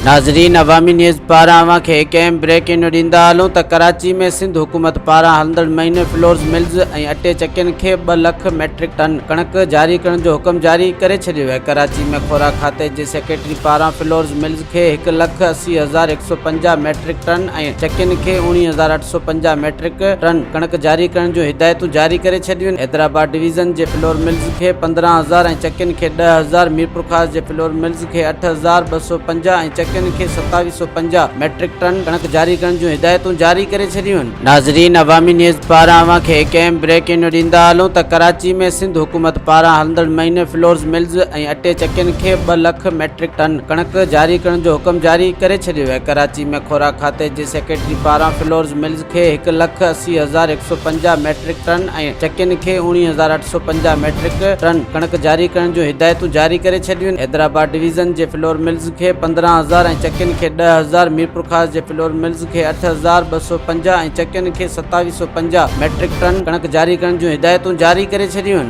ناظرين عوامي نيوز پاران اوهان کي هڪ اهم بريڪنگ نيوز ڏيندا هلون ته ڪراچي ۾ سنڌ حڪومت پاران هلندڙ مهيني فلورز ملز ۽ اٽي چڪين کي ٻه لک ميٽرڪ ٽن ڪڻڪ جاري ڪرڻ جو حڪم جاري ڪري ڇڏيو آهي ڪراچي ۾ خوراڪ کاتي جي سيڪريٽري پاران فلورز ملز کي 1,80,150 ميٽرڪ ٽن ۽ چڪين کي 19,850 ميٽرڪ ٽن ڪڻڪ جاري ڪرڻ جون هدايتون جاري ڪري ڇڏيون. حيدرآباد ڊويزن جي فلور ملز کي 15,000 ۽ چڪين کي 10,000، ميرپورخاص جي فلور ملز کي 8,250 ۽ چڪين کي 2,750 ميٽرڪ ٽن ڪڻڪ جاري ڪرڻ جون هدايتون جاري ڪري ڇڏيون. ناظرين عوامي نيوز پاران اوهان کي هڪ اهم بريڪنگ نيوز ڏيندا هلون ته ڪراچي ۾ سنڌ حڪومت پاران هلندڙ مهيني فلورز ملز ۽ اٽي چڪين کي ٻه لک ميٽرڪ ٽن ڪڻڪ جاري ڪرڻ جو حڪم جاري ڪري ڇڏيو آهي ڪراچي ۾ خوراڪ کاتي جي سيڪريٽري پاران فلورز ملز کي 1,80,150 ميٽرڪ ٽن ۽ چڪين کي 19,850 ميٽرڪ ٽن ڪڻڪ جاري ڪرڻ جون هدايتون جاري ڪري ڇڏيون حيدرآباد ڊويزن جي فلور ملز کي 15,000 ۽ چڪين کي 10,000 ميرپورخاص جي فلور ملز کي 8,250 ۽ چڪين کي 2,750 ميٽرڪ ٽن ڪڻڪ جاري ڪرڻ جون هدايتون جاري ڪري ڇڏيون.